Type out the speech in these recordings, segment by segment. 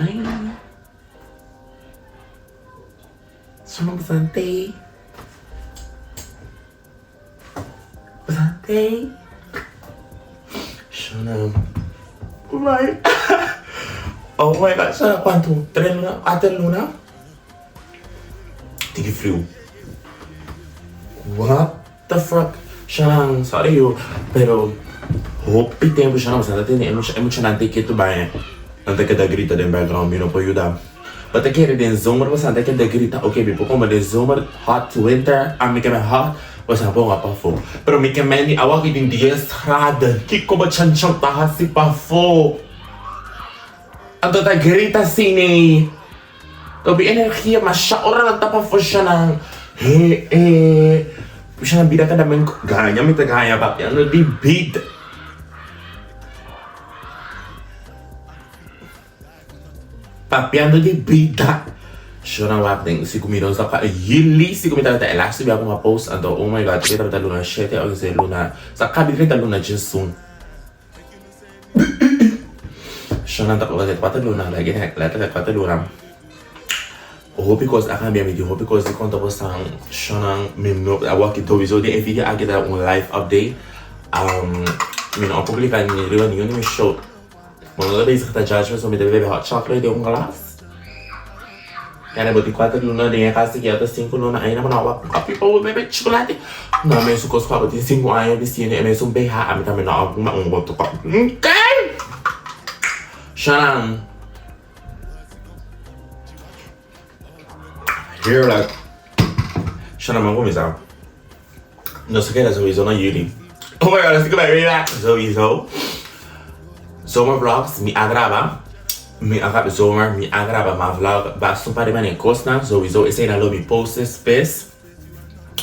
Bye. Suma bastante. Bastante. Shona. Bye. Oh my god, shona kuantu? Tres luna, kuater luna? Tiki friu. What the fuck? Shona, sorry yo, pero hopi tempu shona bo sa ta tende e mucha e muchanan ta ketu bai. Nan ta keda grita den background, mi no por yuda. Bo ta kere den zomer bo sa ta keda grita ok mi por come den zomer hot winter a mi keme hot bo sa ponga pafo pero mi keme di awa ki tin dies graden kiko bo chanchan ta hasi pafo anto ta grita asina tobi energia masha ora nan ta pafo shanan he e shanan bida kada men gaña mi ta gaña papiando di bida. Papiando di bida Shona wak den si ku mi nos ta pa yili si ku mi tabata e laatste bia ku mi a post anto oh my god e tabata luna shete of esei luna sa kabi drenta luna djesun Shona ta ora kuater luna like letterlijk kuater luna hopi kos a kambia mi tin hopi kos di konta bosan Shona mi no awor ki towiso den e video aki ta un life update mi no a publica ni riba ningun di mi show. Bo no ta bezig ta judge pasobra mi ta bebe hot chocolate den un glas. Kende bo tin kuater luna den e kas aki, ota sinku luna ainda bo no a wak un kopi pa bo bebe chocolate. No mesun kos ku abo tin sinku aña bistiendo e mesun BH, ami tambe no a kuma un otro kòpi. Oké! Shanan. Heerlijk. Shanan, ban kuminsá. Nos ta keda sowieso na juli. Oh my god, nos ta keda relax sowieso. Zomer vlogs mi a graba. Mi a graba zomer, mi a graba ma vlog basta un par di manera kosnan. Sowieso eseinan lo mi post despues.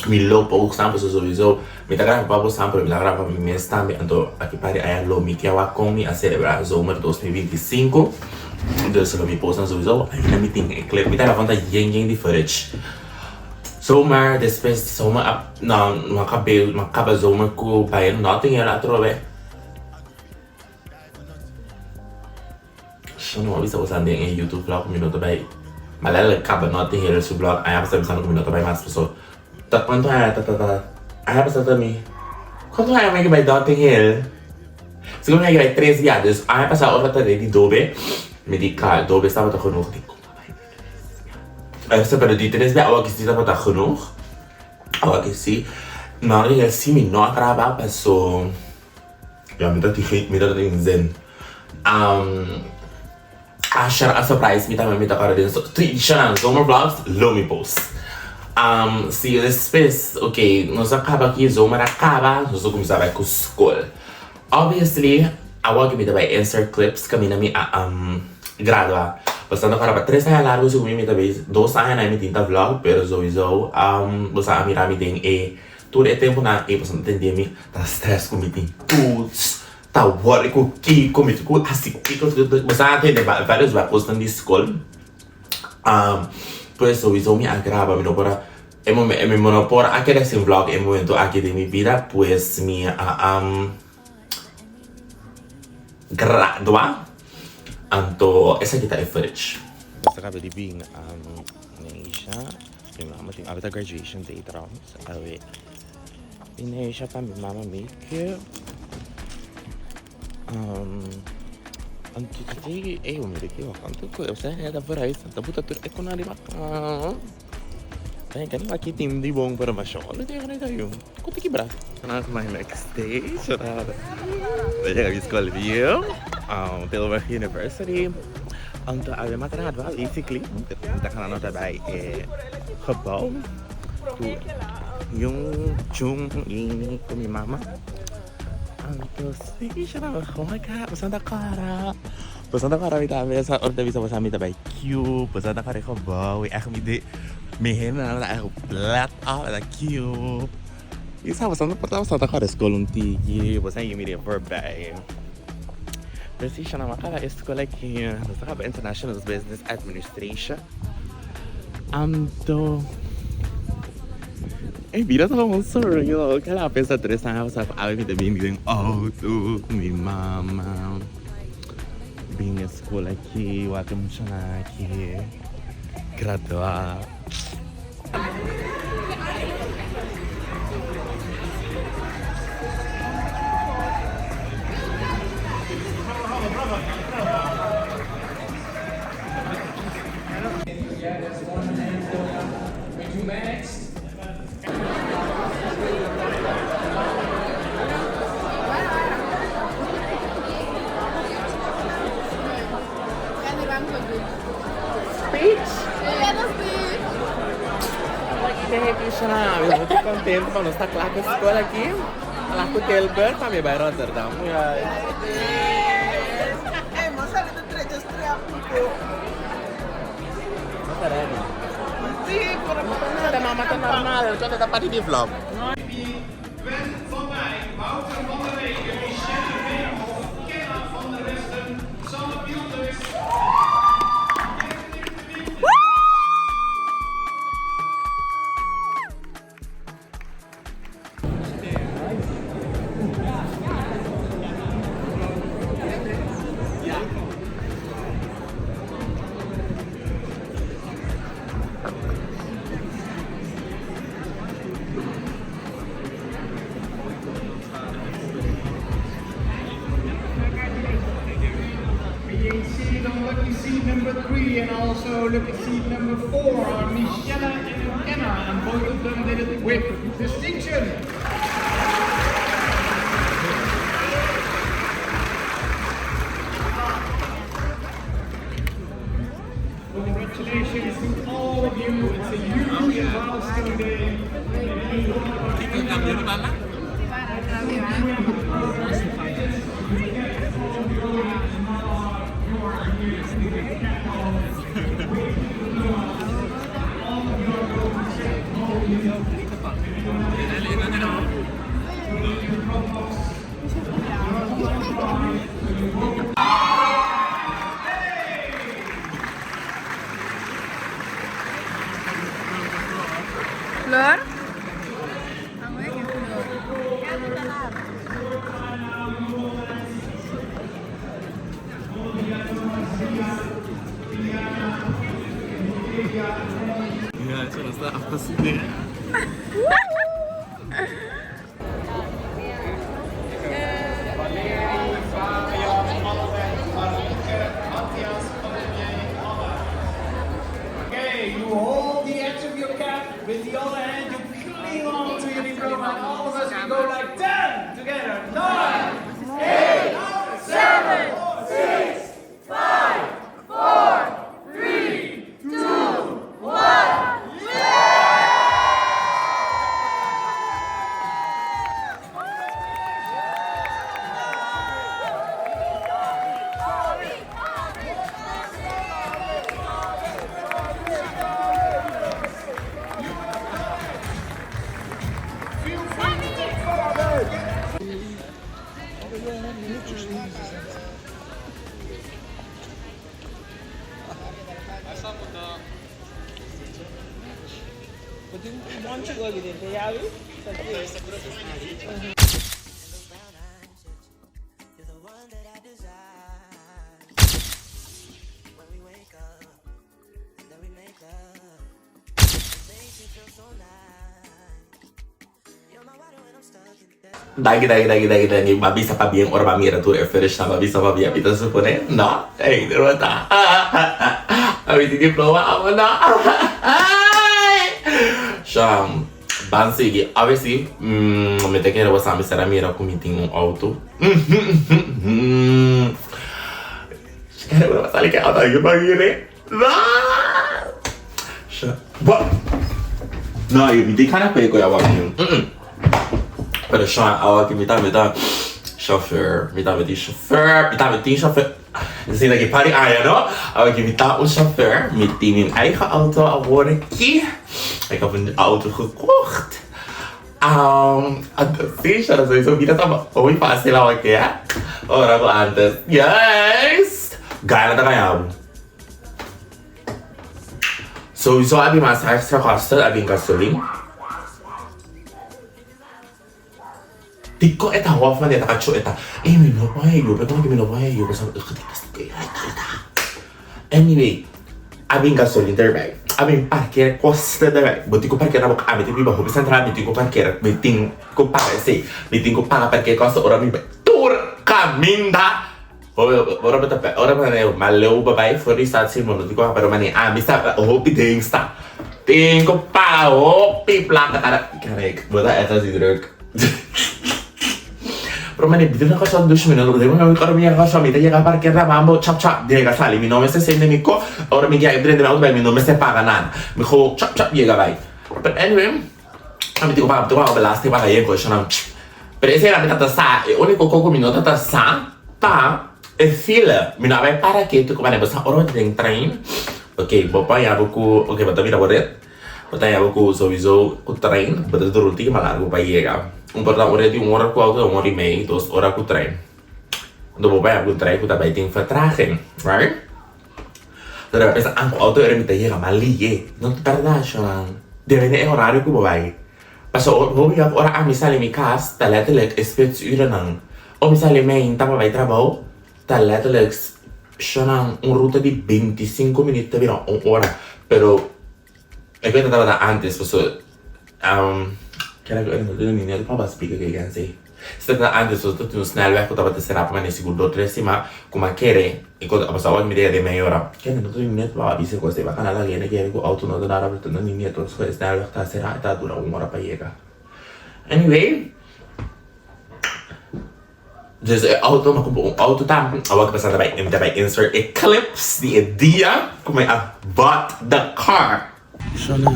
Mi lo post nan pasobra sowieso mi ta graba pa bosan pero mi ta graba pa mi mes tambe. Anto aki par di aña lo mi ke wak kon mi a celebra zomer 2025. Dus lo mi post nan sowieso. Ainda mi tin e clip. Mi telefon ta yen yen di footage. Zomer despues zomer a no no a kabe no a kaba zomer ku bai Notting Hill atrobe. Sho no a bisa boso den e YouTube vlog ku mi no ta bai ma lèlèk kaba Notting Hill su vlog aña pasá bisando ku mi no ta bai mas paso ta kuantu aña ta ta ta aña pasá ta mi kuantu aña mi a bai Notting Hill sigur mi a bai tres bia dus aña pasá ora ta ready dobe mi di ka dobe tabata genoeg di. Esta pero di tres bia awa ki si tabata genoeg. Awa ki si. No riga si mi no a graba paso ya mi ta tin mi ta tin zin. Asher a surprise mi tambe mi ta kòrda den so zomer vlogs lo mi post. Si despues ok nos a kaba ki zomer a kaba nos a kuminsá bai ku skol. Obviously awor ki mi ta bai insert clips kaminda mi a gradua. Boso ta kòrda pa tres aña largu segun mi mi ta bai dos aña na mi tin ta vlog pero souiso boso a mira mi den e tur e tempunan ei boso no ta tende mi ta stress ku mi tin toets ta worry ku kiko mi tin ku hasi kiko boso a tende varios kosnan di skol pues souiso mi a graba mi no por a E momen mi no por a keda sin vlog e momento aki den mi bida pues mi a gradua anto esaki ta e footage. Nos a kaba di bin Neisha mi mama tin awe ta graduation day trouwens awe bin Neisha pa mi mama make Anto ta tin ey hombre ki wak anto ku esei hende ta vooruit ta buta tur e konan riba Ay kende aki tin di bon pero masha ora tin hende ta yu ku ta kibra. Vanaf my next stage we yega di skol bieu Tilburg University anto awe mi a gradua basically mi ta gana nota bai e gebouw ku yung chung ini ku mi mama. Anto si oh my god boso ta kora boso ta kora mi ta mesa ora ta bisa boso mi ta bai cute boso ta kora e gebouw y echt mi di mi hendenan ta echt let op ta cute y sa boso por ta boso ta kora skol un tiki boso a yega mira voorbij pero si mi a kaba e skol aki nos a kaba international business administration anto. E bida ta un sueño. Kada a pensa tres aña pasa ku awe mi ta bini den auto ku mi mama. Bin e school aki, wak e muchanan aki gradua. Speech. Mi hopi contento pa nos ta kla ku skol aki. Kla ku Tilburg pa mi bai Rotterdam. No ta ready. Nada, mama ta normal. Cuando ta parti di vlog. Gwen van Wijk, Wouter van der Weken, Michelle Veenhoff, Kenna van der Westen, Sanne Pielters. Dan lucky seed number 3 and also lucky seed number 4 are Michelle and Kenna, and both of them did it with distinction. Congratulations to all of you. It's a huge milestone day. Flor? Ja, eso no está afgestudeerd. Okay, you hold the edge of your cap with the other hand, you cling on to your diploma, and all of us we go like 10 together. 9, 8, 7, 6, 5, 4, 3, 2, 1. Danki danki danki danki danki Bo a bisa pabien ora bo a mira tur e footage nan bo a bisa pabien mi ta supone no ey no ta ami tin diploma amo no Sha ban sigui obviously mi ta kere bo sa mi ser a mira ku mi tin un auto Kere bo sali ke auto aki pa mire no Sha bo no mi tin kana p'e ku awa mi Pero sha awa ki mi tambe ta chauffeur mi tambe tin chauffeur mi tambe tin chauffeur Esei ta ki par di aña no awa ki mi ta un chauffeur mi tin mi eigen auto awor aki ik heb een auto gekocht Anto si sha sowieso bida ta hopi facil awa ki eh ora ku antes yes gana ta gaña bo sowieso a bin mas extra kosten a bin gasolin. Dikon e ta hof manera ta kacho e ta? Ey mi no por haña yu, pero komo ki mi no por haña yu pasobra Anyway, a bin gasolin erbij, a bin parkeer kosten erbij. Bo tin ku parkeer na bo ka, mi tin biba hopi sentral, mi tin ku parkeer, mi tin ku paga esei, mi tin ku paga parkeer kosten ora mi bai tur kaminda. Ora bo ta ora bo ta mas leu bo bai for di stad si bo no tin ku paga pero mane ami sa hopi den sta tin ku paga hopi plaka kada kijk bo ta echt hasi druk pero mane bida na kòrsou dushi mi no ora mi yega kòrsou mi ta yega parker na mambo chap chap yega sali mi no mester sende mi ko ora mi drenta mi auto bai mi no mester paga nada mi gewoon chap chap yega bai but anyway. Mi tin ku paga, mi tin ku paga belasting pa haña e kosnan. Pero esei mi tabata sa, e úniko kos ku mi no tabata sa ta e fila. Mi no a bai para ketu ku manera bo sa ora bo ta den trein, ok, bo por haña bo ku, ok, bo ta mira bo ret, bo ta haña bo ku souiso ku trein, bo ta dura un tiki mas largu pa yega. Un por ta un ret di un ora ku auto, un ora i mei, dos ora ku trein. Anto bo por haña bo ku trein ku ta bai tin vertraging, right? Pero a pensa, ah, ku auto era mi ta yega mas liye. No ta bèrdat, shonnan. Depende e horario ku bo bai. Pasobra hopi biaha ora ami sali mi kas, ta letterlijk e spitsurennan. Ora mi sali meinta pa bai trabou, ta letterlijk, shonnan, un ruta di bintisinko minüt ta bira un ora. Pero e kuenta tabata antes pasobra kera ku no tin ni pa splika ke ken si si tabata antes pasobra ta tin un snelweg ku tabata será pa mane sigur dos tres siman ku mi a kere i ku a pasa awor mi dega den mei ora kende no tin ni pa bisa kos ei bakana la hende kere ku outo no ta nada pero no tin ni pasobra e snelweg ta será e ta dura un ora pa yega anyway. Dus e auto, mi a cumpra un auto tambe. Awor ki pasando bai, mi ta bai insert e clips di e dia cu mi a bought the car. Shona,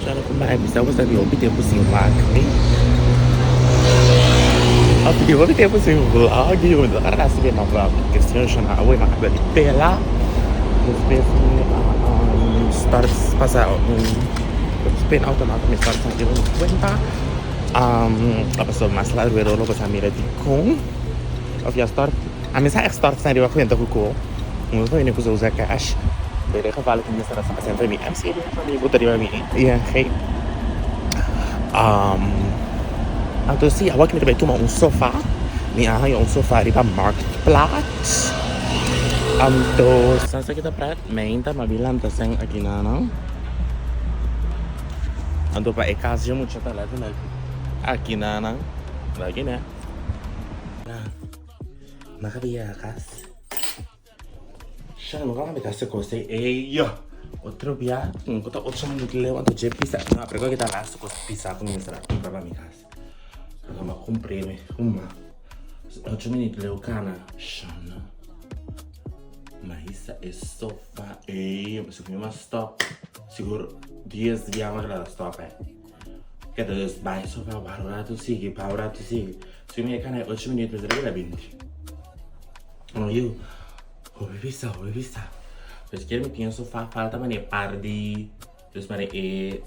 shona cu bai bisa bo sa di hopi tempo sin wak mi. Hopi di hopi tempo sin vlog y mi ta rasi bien na vlog. Cuestion shona awe mi a caba di pela. Despues mi a start pasa un spin automato mi start sa un cuenta. A paso mas largo e rolo pasobra a mira dikon of ya stort a mi sa echt stort staan riba cuenta cu cu no ta bini cu sa usa cash pero e geval cu mi mester a sa semper mi MC mi buta riba mi ING anto si awor mi ta bay tuma un sofa mi a haya un sofa riba marktplaats anto sa sa kita pret meinta mi a bin lanta sen aki nan. Anto pa e kas dje mucha ta letterlijk aki na nan. Aki ne. Na ka bia kas. Sha no ka mi kas kos ei. Ey yo. Otro bia un ku ta ocho minut leu anto dje pisa. No, pero ku ta laatste kos pisa ku mi mester a kumpra pa mi kas. Anto mi a kumpr'é mi huma. Ocho minut leu kana. Sha no. Mahisa e sofa ey. Si mi mas stop. Sigur dies bia mas la stop eh. Keda dus bai sofa bar un ratu sigui, pa un ratu sigui. Si mi e kana ocho minuut mi ta keda binti. No yu, hopi bisa, hopi bisa. Pues kier mi tin e sofa falta mane par di dus mane e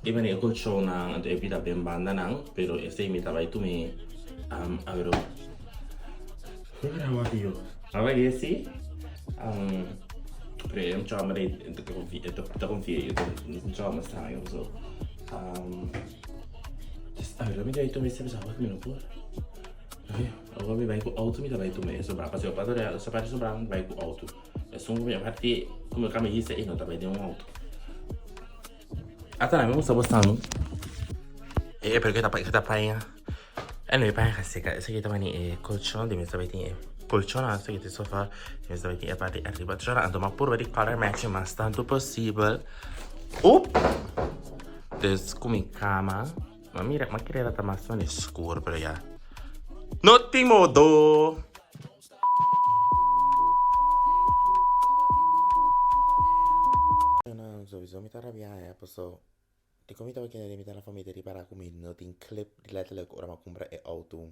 e mane e colchonnan anto e bida ben bandanan pero esei mi ta bai tuma um awero. Awe esi pero e muchacho mara e ta confia e ta un muchacho mas straño so awe mi ta mi sa mi no por awe mi bai ku auto mi ta bai tuma e sobra pasobra e sobra mi bai ku auto esun ku mi aparte ku mi kami hisa e no ta bai den un auto. Ata na mi gusta bo sanu. E pero ke ta ke ta paña. Anyway, paña ka seka. Esaki ta bani e colchon di mi sabi tin e colchon esaki ta sofa di mi sabi tin e parti ariba. Chora anto ma purba di color matching mas tanto posibel. Oop! Dus ku mi kama. Ma mira, ma kere ta mas mane skur pero ya. No tin modo! Sowieso mi ta rabia ya paso dikon mi tabata kende den mi telefon mi ta ripara ku mi no tin clip di letterlijk ora mi a kumpra e auto.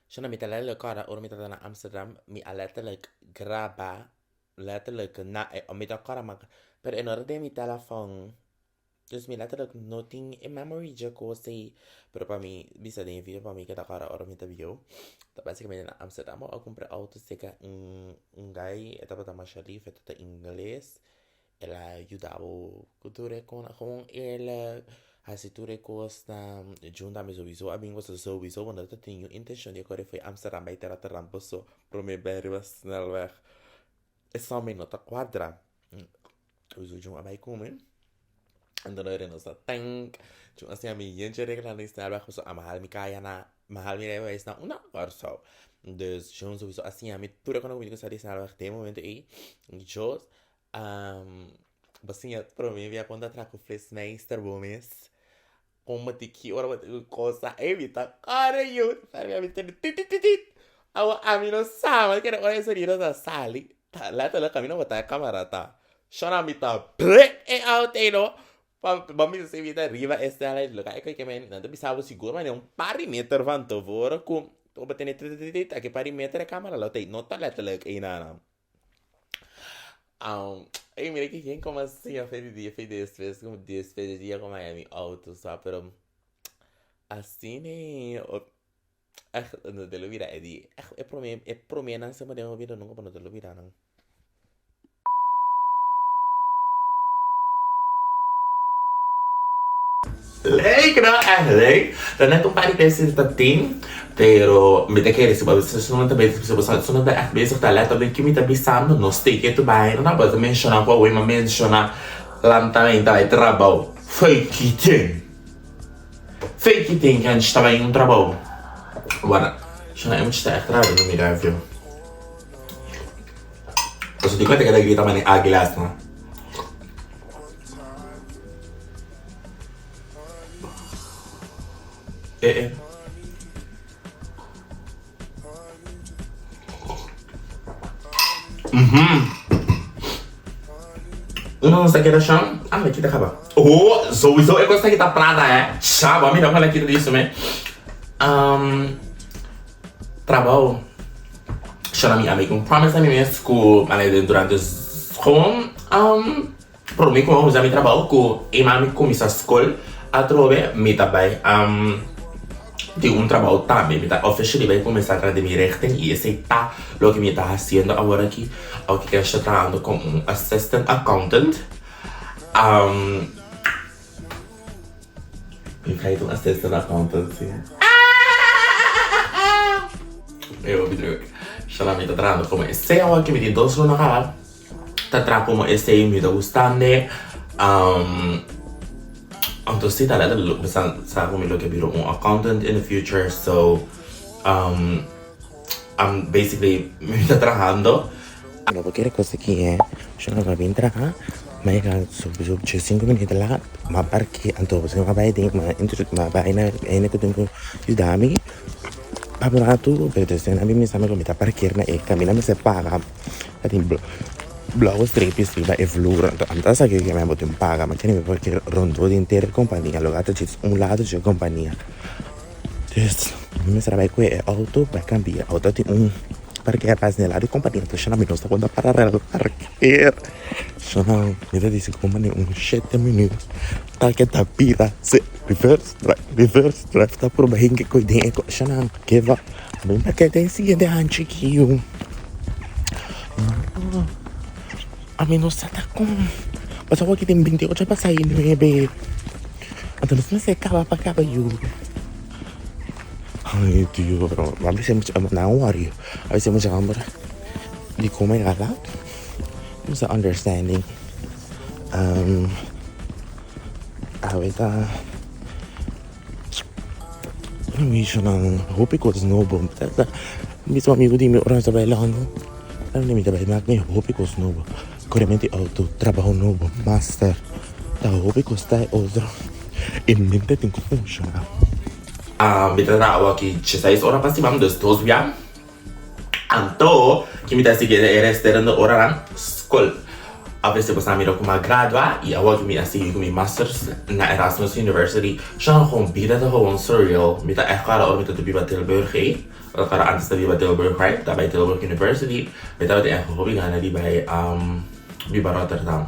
Shona mi ta letterlijk kòrda ora mi tabata na Amsterdam mi a letterlijk graba letterlijk na e mi ta kòrda pero e no ta den mi telefon. Dus mi letterlijk no tin e memory dje kos ei, pero pa mi bisa den e video pa mi keda kòrda ora mi ta bieu. Ta básicamente na Amsterdam a kumpra auto seka un un guy, e tabata masha lif, e tabata ingles, el a yuda bo ku tur e kos, gewoon eerlijk. Hasi tur e kosnan. Jun tambe souiso a bin paso souiso bo no ta tin niun intencion di a kore fo'i Amsterdam bai te Rotterdam paso prome bai riba snelweg. Esnan mi no ta kuadra. Souiso Jun a bai ku mi. Anto no nos ta tank. Jun a siña mi yen dje reglanan di snelweg paso a mahal mi kaya na mahal mi rijbewijs na una Kòrsou. Dus Jun souiso a siña mi tur e kos ku mi tin ku sa di snelweg den e momento ei. Jos Bo siña prome bia kon ta traha ku flesmeister bo mes. Kon bo tin ki ora bo tin ku kosa. Ey mi ta kore yu. Sa mi tende tit tit tit tit. Awo ami no sa mas kere ora e sonido ta sali. Ta letterlijk ami no por ta e kamera ta. Shona mi ta brek e auto ey no. Pa bo bisa si mi ta riba e snelheid loke e koe men nan ta bisa bo sigur manera un par di meter van tevoren ku bo tende tit tit tit aki par di meter e kamera lo ta ey no ta letterlijk ey nan. Ey, mira que bien como así, a fe de dia, fe de después, como después de dia con Miami auto, sa, pero así ne, echt, no te lo mira, Eddie, echt, e prome, e prome nan se me vida nunca, pero no te lo mira nan. Leuk no? Echt leuk. Ta net un par di veces ta tin, pero mi ta kere si bo si no ta bezig si bo si no ta echt bezig ta let op den ki mi ta bisando no stay ketu bai no bo ta menciona ku awor mi a menciona lantamente bai trabou. Fey ki tin? Fey ki tin ku antes ta bai un trabou? Wara, shona e mucha ta echt traha den mi revio. Pasobra di ku e ta keda grita mane aguilas no. Eh eh. Mhm. Uno no sa keda sham. Ah, me kita kaba. Oh, sowieso e kosta kita plata eh. Shaba, mira kon la kita diso me. Um, trabou. Shona mi a make un promise na mi mes ku mane durante gewoon um Prome ku mi a kuminsá mi trabou ku e mami kuminsá skol atrobe mi ta bai tin un trabou tambe. Mi ta officially bai kuminsá traha den mi richting i esei ta loke mi ta hasiendo awor aki. Awor ki ta trahando komo un assistant accountant. Mi kai ta un assistant accountant si. E hopi druk. Shala mi ta trahando komo esei awor ki mi tin dos luna kaba. Ta traha como esey mi ta gustande anto si ta letterlijk mi sa cu mi lo ke bira un accountant in the future so I'm basically mi ta trahando. No por kere cosa aki eh yo no ta bin traha ma yega sinku minüt laat ma parke anto mi a bai den ma bai na hende cu tin cu yuda mi pa un ratu pero despues nan a bin bisa mi cu mi ta parker na e caminda mester paga. Ta tin blauwe streepjes riba e vloer. Anto ami ta sa ke mi bo tin paga, ma kende mi por kere rondó den henter e kompania. Lo gata djis un lado dje kompania. Dus mi mester a bai kue e outo bai kambia. Outo tin un parker pas den e lado di kompania. Anto shona mi no sa kon ta para rel parker. Shona mi ta disi ku mane un shete minüt ta ke ta bira se reverse drive, reverse drive ta purba hinka koi den e ko. Shona give up. Mi ta keda e siguiente hanchi kiu. Ami no sa ta kon. Pasobra awor ki tin 28 pasa i nuebe. Anto nos mester kaba pa kaba yu. Ay Dios, pero a veces mucha, nan worry. A veces mucha homber di come gala. Nos understanding. Um, awe ta. Mishonan hopi kos nobo. Mismo amigo di mi ora nos ta bai London, mi ta bai mak mi hopi kos nobo. Koremente auto, trabaho nobo, master. Ta hopi kos ta e otro. E mente tin ku funshoná. Mi ta traha awor-aki dieseis ora pa siman, dus dos bia. Anto, ki mi ta sigui e resterende oranan? Skol. Obviously boso a mira ku mi a gradua i awor mi a sigui ku mi masters na Erasmus University. Shon gewoon bida ta gewoon surreal. Mi ta ègt kòrda ora mi ta biba Tilburg ei. Ora kòrda antes ta biba Tilburg right, ta bai Tilburg University. Mi tabata ègt hopi gana di bai biba Rotterdam.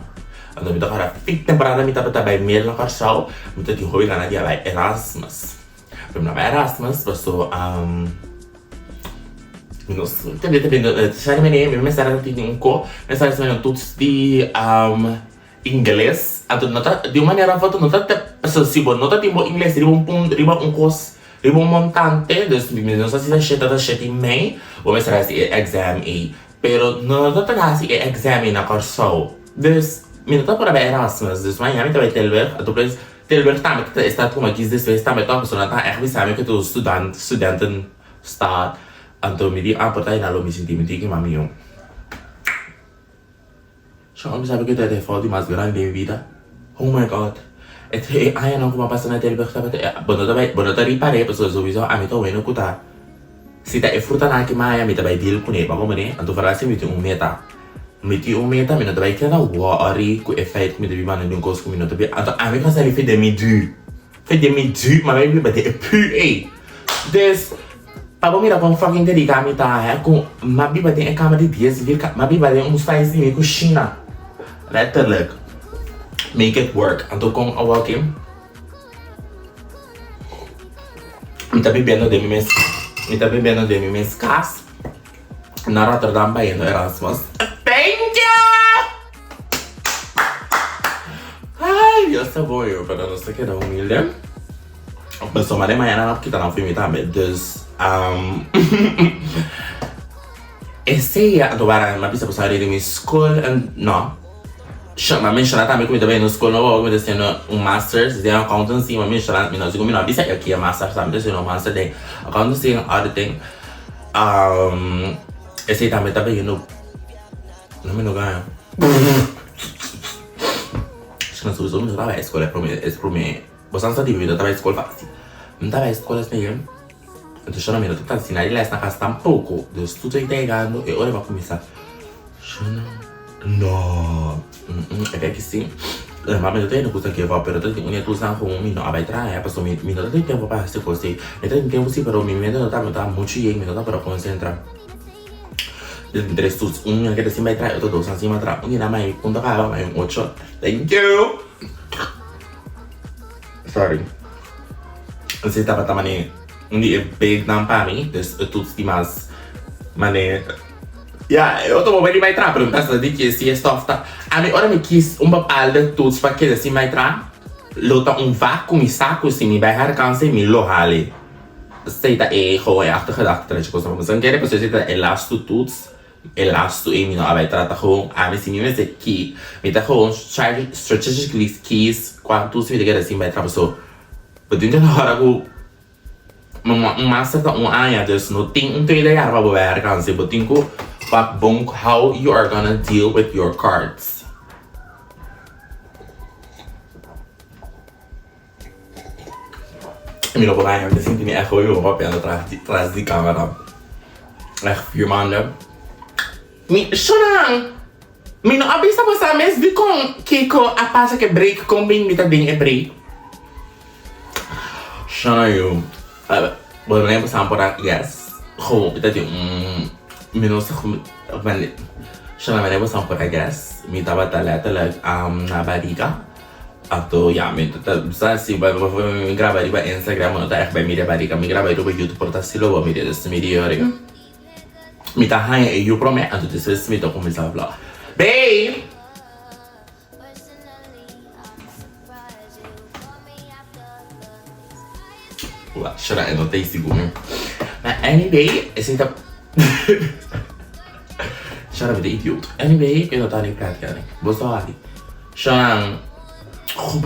Anto mi ta kòrda fin temporada mi tabata bai mel na Kòrsou, mi ta tin hopi gana di a bai Erasmus. Pero mi no a bai Erasmus paso. Mi no tende ta bini sa mene mi mester a tini un ko mester a hasi un toets di ingles anto no ta di un manera of otro no ta. Pasobra si bo no ta tin bo ingles riba un punto, riba un kos, riba un montante, dus mi no sa si ta shete ta shete i mei, bo mester hasi e exam ei. Pero no ta ta hasi e exam ei na Kòrsou. Dus mi no ta por a bai Erasmus, dus mañana mi ta bai Tilburg, anto pues Tilburg tambe ta e stad ku mi a kies despues tambe tòg, pasobra nan ta ègt bisa mi ku tur studant, studenten stad, anto mi di ah por ta ei nan lo mi sinti mi tin ki mami yo. Sha mi sabi ku ta e fout di mas grandi den mi bida. Oh my God. E e añanan ku mi a pasa na Tilburg tabata e bo no ta bai bo no ta ripar'é pasobra souiso ami ta weno ku ta si ta e frutanan aki maya mi ta bai deal kuné pa komprendé anto foral si mi tin un meta mi tin un meta mi no ta bai keda wòri ku e feit ku mi ta biba na di un kos ku mi no ta biba anto ami ku a sali for den mi du for den mi du mi a bai biba den e pu ei dus Pa bo mira kon fucking dedica mi ta he ku m'a biba den e kama di dies vierka m'a biba den un size di mi kushina letterlijk make it work anto kon awor aki mi ta bibiendo den mi mes mi ta bibiendo den mi mes kas na Rotterdam bayendo Erasmus thank you ay Dios ta bon yo pero nos ta keda humilde. Pasobra den mañana nan kita nan fo'i mi tambe dus esei anto wara mi a bisa boso a redi mi skol no mi a menshona tambe ku mi ta bai na un skol nobo awor ku mi ta hasiendo un masters den accountancy mi a menshona mi no sigur mi no a bisa aki e masters mi ta hasiendo un master den accountancy en auditing esei tambe ta bayendo no mi no gana mi no ta bai skol e prome. Bosan sa di mi no ta bai skol fásil. Mi ta bai skol asina anto shona mi no ta asina di les na kas tampoko. Dus tur ta yegando e ora mi a kuminsá shona no e ke aki si ma mi no ta yendo ku ta give up pero ta tin un e tusnan ku mi no a bai traha pasobra mi no ta tin tempu pa hasi kos ei. Mi ta tin tempu si pero mi mente no ta muchu yen mi no ta por a konsentrá. Dus mi tres tus un a keda sin bai traha e otro dos a sin bai traha un di nan mai punto kaba mai un ocho thank you. Sorry. Esei tabata mane un di e big nan pa mi, dus e toets di mas mane ya e otro bo di bai traha pero mi pensa di ke si e stof ta ami ora mi kies un bepaalde toets pa keda sin bai traha lo ta un vak ku mi sa ku si mi bai herkanse mi lo hali. Esei ta e gewoon e achtergedachte trachi kos mi sa kere pasobra esei ta e lastu toets. E lastu ei mi no a bai trata gewoon ami si mi mester ki mi ta gewoon strategically kies cuantu si mi ta keda sin bai traha paso bo tin kada ora ku un master ta un aña dus no tin un tweede jaar pa bo bai alkanse bo tin ku wak bon how you are gonna deal with your cards. Mi no por haña, mi ta sinti mi echt hopi papiando tras di camera. Echt vier maanden. Mi, Shonan! Mi no a bisa boso mes dikon kiko a pasa ku e break, kon bin mi ta den e break. Shonan yu, bo no a por a guess. Gewoon, mi ta tin un, mi no sa kon, Shonan, mi no a por a guess. Mi tabata letterlijk na bariga. Anto ya mi ta sa si mi graba riba Instagram no ta echt bai mira barika mi graba riba YouTube por ta si lo bo mira dus mi di ori mi ta haña e yu prome anto despues mi ta kuminsá vlog babe. Wak shora e no ta sigur ma anyway esei ta shora mi ta idiot anyway e no ta ni pret kende bo sa wak shora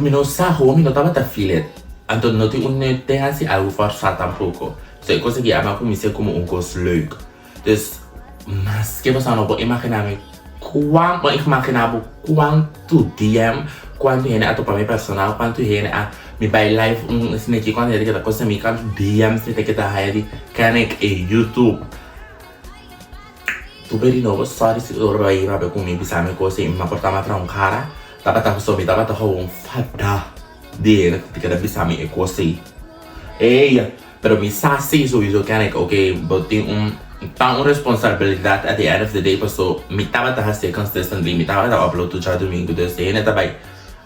mi no sa gewoon mi no tabata feel it anto no tin un te hasi algo forsa tampoco so e kos aki a kuminsa komo un kos leuk dus maske bo sa no por imagina mi kuan bo imagina bo kuantu DM kuantu hende a topa mi personal kuantu hende a mi bai live un esaki aki kuantu hende ta keda kosa mi kuantu DM's mi ta keda haya di ken ik e YouTube tur beri nobo sorry si ora bai papia ku mi bisa mi kos i mi por taba traha un kara tabata so mi tabata gewoon fada di hende ku ta keda bisa mi e kos ei ey. Pero mi sa si souiso ken ik oke bo tin un ta un responsabilidad at the end of the day paso mi tabata hacié consistently mi tabata upload tur djadumingu dus e hende ta bai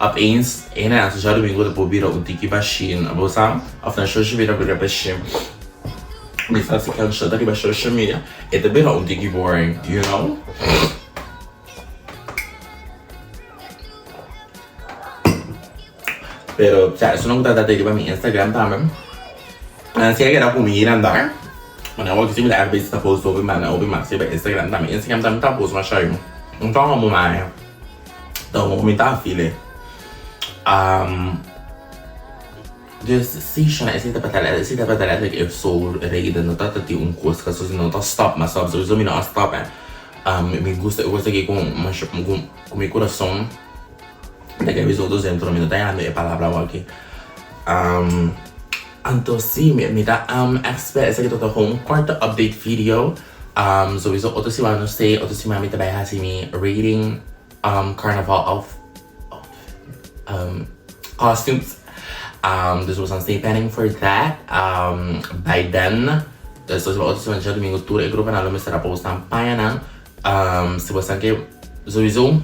opeens e hende nan su djadumingu ta por bira un tiki bashin bo sa of nan social media bira bashin mi sa si ken ta riba social media e ta bira un tiki boring you know. Pero sa esun ku ta ta riba mi Instagram tambe. Nan si a keda ku mi andar. Mane awor si mi ta FB ta post hopi mas, hopi mas riba Instagram tambe. Instagram tambe ta post masha yu. Un ta homo maya. Ta homo mi ta afile. Um, dus si shona esei tabata esei tabata letterlijk e solo reden. No tabata tin un kos kaso si no ta stop mas stop. Sowieso mi no a stop eh. Um, mi gusta e kos aki ku masha ku mi kurason. Ta ke bisa otro zentro mi no ta yami e palabra awor aki. Um, anto si, mi, mi ta um, expect esaki ta gewoon un korte update video. Um, sowieso otro siman no sé, otro siman mi ta bai hasi mi rating um, carnaval of um, costumes. Um, dus we gaan stay planning for that. Um, by then, dus otro siman djadumingu tur e gruponan lo mester a post nan pañanan. Um, si bo sa ke sowieso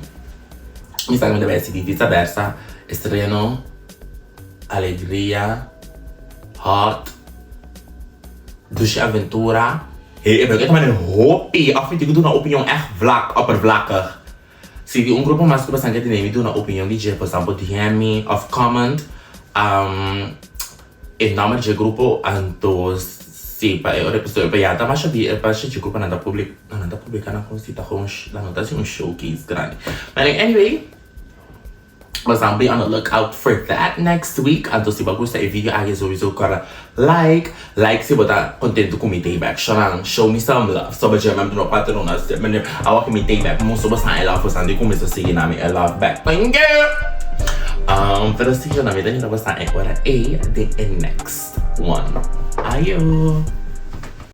mi sa ke mi ta bai sigui Visa Versa, Estreno, Alegria, Hot, Dushi Aventura. Hey, e ta manda hopi of mi tin ku duna opinion echt vlak, oppervlakkig. Si tin un grupo mas ku bo sa ke tene mi duna opinion di dje, por example DM mi of comment. Um, E nomber dje grupo anto si pa e ora episodio pa ya ta masha bi e pasha dje grupo nan ta public nan ta publica nan con si ta con nan ta haci un showcase grandi but anyway bosan be on the look out for that next week anto si bo a gusta e video aki souiso kora like like si bo ta contento cu mi tayback shonan show me some love soba dje mem no cuatro luna awo ki mi tayback muso bosan e love bosan di cuminsa sigui na mi e love back thank you. Um, pero si yo na mi ta mira bosa e ora ei den e next one. Ayo!